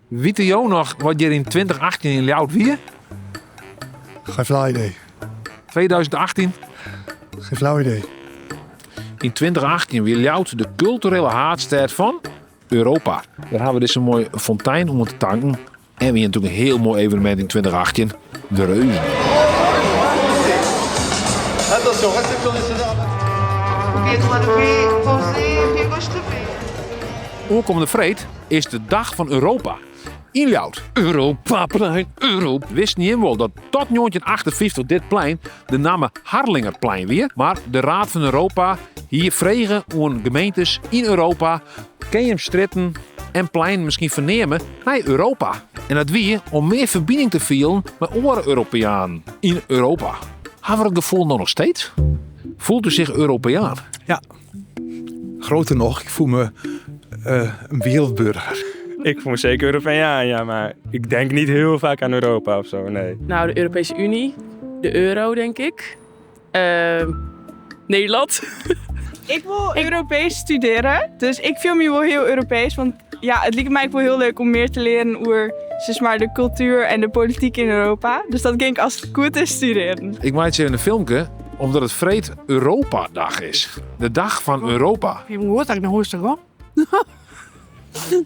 Witte jo noch wat hjir yn 2018 yn Ljouwert wie? Geen flauw idee. 2018? Geen flauw idee. Yn 2018 wie Ljouwert de kulturele haadstêd fan Europa. Dêr hawwe we dizze moaie fontein oan te tanken. En wie natuerlik in hiel moai evenemint yn 2018, de Reuzen. Oankommende freed is de Dag fan Europa yn Ljouwert. Europaplein, Europ. Wisten jim wol dat tot 1958 dit plein de namme Harlingerplein wie? Mar de Raad van Europa hie frege oan gemeentes yn Europa, kin jim strjitten en pleinen miskien ferneame nei Europa? En dat wie om mear ferbining te fielen mei oare Europeanen yn Europa. Hawwe we dat gefoel no noch steeds? Voelt u zich Europeaan? Ja. Groter nog, ik voel me uh, een wereldburger. Ik voel me zeker Europeaan, ja, maar ik denk niet heel vaak aan Europa of zo, nee. Nou, de Europese Unie, de euro, denk ik. Uh, Nederland. Ik wil Europees studeren, dus ik fiel my wol hiel Europees. Want ja, it liket my wol hiel leuk om mear te learen oer sis mar, de kultuer en de polityk yn Europa. Dus dat gean ik as it goed is studearjen. Ik meitsje even in filmke omdat it freed Europadag is. De dag fan Europa. Even goed dat ik nei hûs ta gean.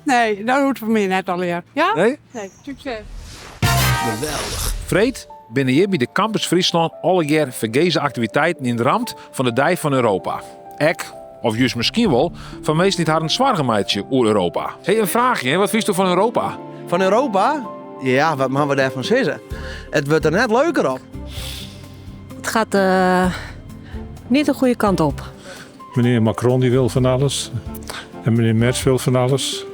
Nee, dat hoecht foar my net allegear. Ja? Nee? Nee, sukses. Geweldich. Freed binne hjir by de Campus Fryslân allegear fergeze aktiviteiten yn it ramt fan de Dei fan Europa. Ek, of just miskien wol, foar minsken dy't harren soargen meitsje oer Europa. Hey, in fraachje, wat fynsto fan Europa? Fan Europa? Ja, wat moatte we dêrfan sizze? It wurdt der net leuker op. Het gaat niet de goede kant op. Meneer Macron die wil van alles. En meneer Merz wil van alles.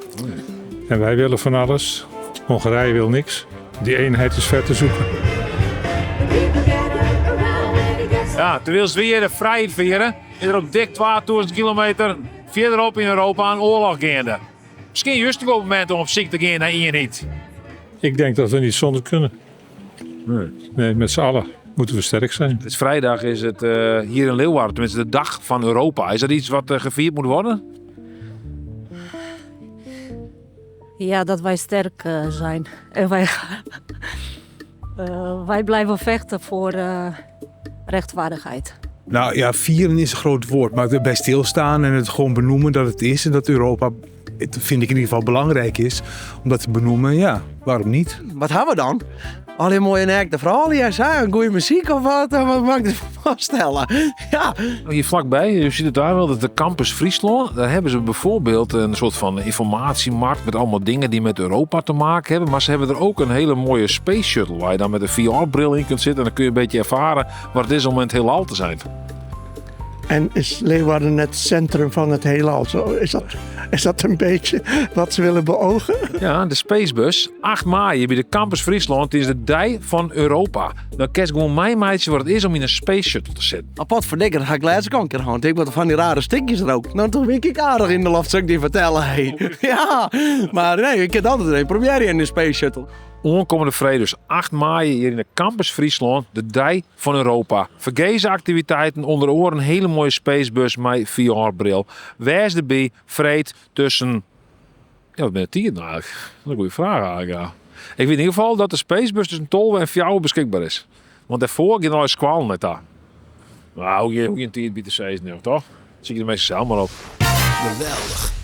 En wij willen van alles. Hongarije wil niks. Die eenheid is ver te zoeken. Ja, terwylst wy hjir de frijheid fiere, is der op dik 2000 kilometer fierderop yn Europa in oarloch geande. Miskien just in goed momint om op syk te gean nei ienheid. Ik denk dat we niet zonder kunnen. Nee. Nee, met z'n allen moeten we sterk zijn. Het is vrijdag is het uh, hier in Leeuwarden, tenminste de dag van Europa. Is dat iets wat uh, gevierd moet worden? Ja, dat wij sterk uh, zijn. En wij, wij blijven vechten voor rechtvaardigheid. Nou ja, vieren is een groot woord, maar erbij stilstaan en het gewoon benoemen dat het is en dat Europa, het vind ik in ieder geval belangrijk is, om dat te benoemen, ja, waarom niet? Wat hawwe we dan? Al moaie neakene froulju en sa, in goede muzyk of wat? Wat moat ik der foarstelle? Ja. Hier vlakbij, je ziet het daar wel, dat de Campus Fryslân. Daar hebben ze bijvoorbeeld een soort van informatiemarkt met allemaal dingen die met Europa te maken hebben. Maar ze hebben er ook een hele mooie space shuttle waar je dan met een VR-bril in kunt zitten. En dan kun je een beetje ervaren wat het is om in het heelal te zijn. En is Leeuwarden het centrum van het heelal? Zo, is dat een beetje wat ze willen beogen? Ja, de Spacebus. 8 maaie by de Campus Fryslân. It is de Dei fan Europa. Dan kinst gewoan meimeitsje wat it is om yn in Space Shuttle te sitten. Oh, potferdikke, dat ha ik lêste kear in kear hân. Ik wat fan dy rare stikjes rookt. No, doe wie ik aardich yn de loft, sil ik dy fertelle. Hey. Ja, mar nee, ik kin it altyd even probearje yn de Space Shuttle. Oankommende freed dus 8 maaie hjir yn de Campus Fryslân, de Dei fan Europa. Fergeze aktiviteiten, ûnder oare in hiele moaie spacebus mei VR-bril. Wês derby, freed tusken... Ja, wat binne de tiden eigentlik? Dat is in goede fraach eigentlik, ja. Ik wit yn ieder gefal dat de spacebus tusken 12 en 4 beskikber is. Want dêrfoar gean alle skoallen nei ta. Nou, hoege je gjin tiid by te sizzen, toch? Sykje de minsken sels mar op. Geweldich.